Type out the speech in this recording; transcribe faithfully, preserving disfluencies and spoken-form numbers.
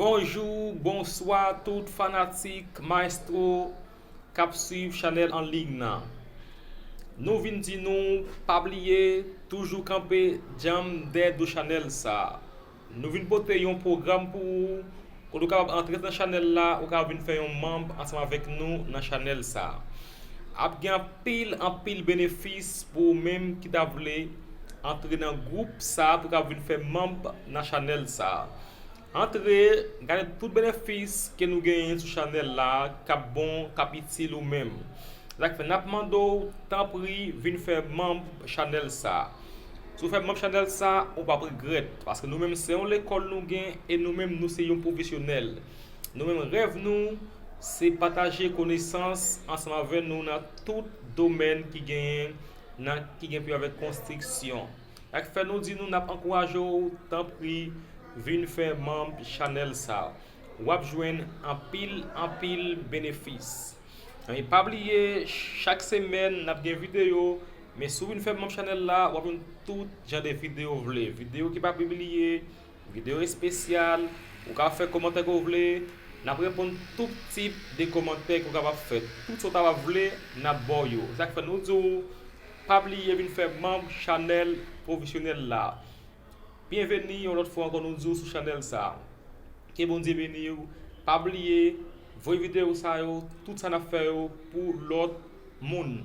Bonjou, bonswa tout fanatik Maestro k ap swiv chanèl an liy nan. Nou vin di nou pa bliye toujou kanpe djanm dèyè do chanèl sa. Nou vin pote yon pwogram pou ou kote ou kapab antre nan chanèl la, ou kapab vin fè yon manm ansanm avèk nou nan chanèl sa. Ap gen anpil anpil benefis pou ou menm ki ta vle antre nan gwoup sa pou kapab vin fè manm nan chanèl sa. Antre, gade tout benefis ke nou genyen sou chanèl la k ap bon, k ap itil ou menm. Sa k fè n ap mande w, tanpri, vin fè manm chanèl sa. Si w fè manm chanèl sa, ou p ap regrèt, paske nou menm se yon lekòl nou gen e nou menm nou se yon pwofesyonèl. Nou menm rèv nou se pataje konesans ansanm avè nou nan tout domèn ki genyen nan ki gen pou avèk konstriksyon. Sa k fè nou di nou n ap ankouraje w, tanpri, vin fè manm chanèl sa. W ap jwenn anpil anpil benefis. E pa bliye, chak semèn n ap gen videyo, men si w vin fè manm chanèl la, w ap jwenn tout jan de videyo w vle. Videyo ki pa pibliye, videyo espesyal, ou ka fè kòmantè ke w vle, n ap reponn tout tip de kòmantè ke w kapab fè. Tout sa w ta va vle, n ap ba w yo. Sa k fè nou di w, pa bliye vin fè manm chanèl pwofesyonèl la. Byenveni yon lòt fwa ankò nou di w sou chanèl sa. Ke Bondye beni w. Pa bliye, voye videyo sa yo, tout sa n ap fè yo pou lòt moun.